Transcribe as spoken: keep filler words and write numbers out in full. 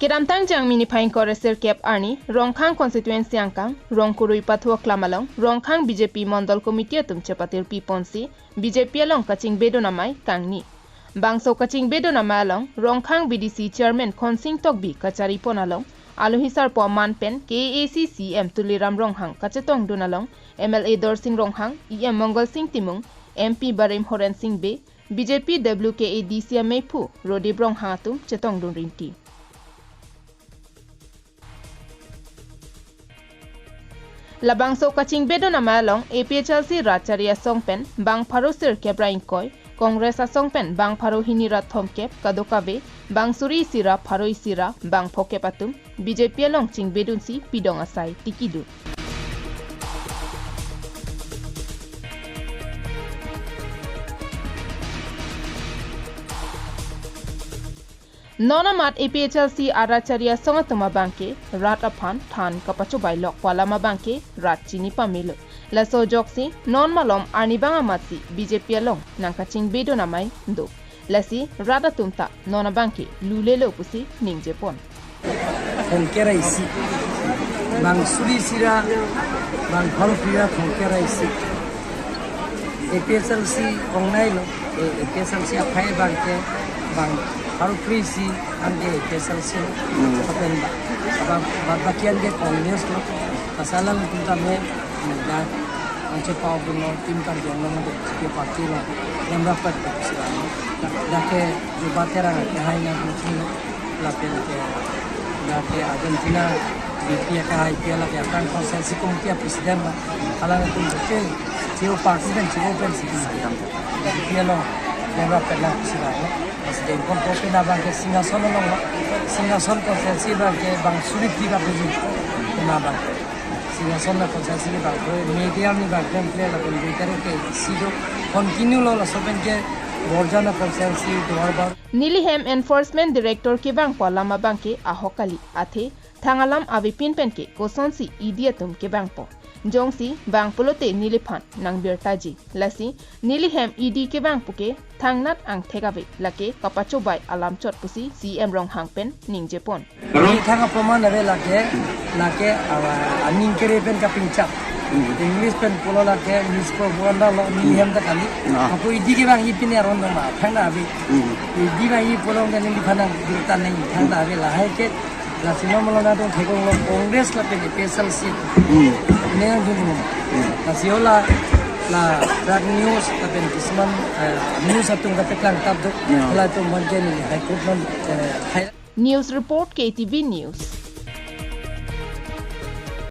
Kedamtang Jangmi niphai ingkoi ra sirkep arni Rongkhang constituency angkang Rongkurui Pathu Aklam along Rongkhang B J P Mondol Committee atum chepatirpi ponsi B J P along kachingbedun amei kangni. Bangso kachingbedun amei along Rongkhang B D C Chairman Khonsing Tokbi kachari pon along alohi sarpo aman pen K A A C C E M Tuliram Ronghang kachetongdun along M L A Dorsing Ronghang, E M Mongol Sing Timung, M P Barim Horen Sing Bey, B J P W K A D C ameiphu Rodip Ronghang atum chetongdun rinti. Labangso kachingbedun amei along A P H L C rat chari asong pen bang pharo sirkep ra ingkoi, Congress asong pen bang pharo hini ra thomkep, kadokave bang suri isi ra pharo isi ra bang phokep atum B J P along chingbedunsi pidong asai tikidun. Non amat A P H L C arat chari asong atum abangke rat aphan than kapachobei lok pu alam abangke rat chini pamelo. Laso ajoksi non malom arnivang amatsi B J P along nangkachingbedun amei do. Lasi rat atum ta non abangke lulelo pusi ningje pon. Thomkep ra isi. Bang suri isi ra, bang pharo phli ra thomkep ra isi. A P H L C ong nai lo, eh, A P H L C aphai abangke, bang pharo phli isi, anke A P H L C lo. Hmm. Lapen ba, ba, ba, baki anke Congress lo, kasalang tum tame, hmm, dak, anche pau puno, tim karjong lo, mate, ke party lo, Democrat Party sila lo. Dak, dak ke, Juba Terang ke hai na, lapen ke, dak ke Argentina, B P K hai ke, lake akan constituency committee president lo, alanglitum ke, Jio party pen, Jio pen si, B P K lo, Democrat Party sila lo. President kon kopi na abangke Singhason along lo, Singhason constituency abangke bang suri phli ra puji, na abang. Singhason na constituency abang, media ni abang, temple la, kon B J P ke isi do, continue lo, laso pen ke Borjan na constituency, Duarbagori. Neli hem Enforcement Director kevangpo alam abangke ahok kali, athe thang alam avepin penke kosonsi E D atum kevangpo. Jongsi vang pulote neliphan nangbirtaji. Lasi neli hem E D kevang puke thangnat angthek ave, lake kapachobei alam chot pusi C E M Ronghang pen ningje pon. Neli thang aproman ave lake, lake, ah, aning kere pen kapinchak. Hmm. English pen pulo lake mispropaganda lo, neli hem ta kali. Ah. Ako E D kevangji pini aron doma, thangta ave. Hmm. E D vangji pulo ke neliphan nangbirta nang, thangta ave, lahai ke, lasi non malom atum thekong lo Congress lapen A P H L C. Hmm. Ne nang jun lo. Hmm. Lasi hala, la, fake news lapen kisuman, eh, news atum kate klangtap do. Ya. Hala atum abangke neli High Court non, eh, hai. News report, K T V News.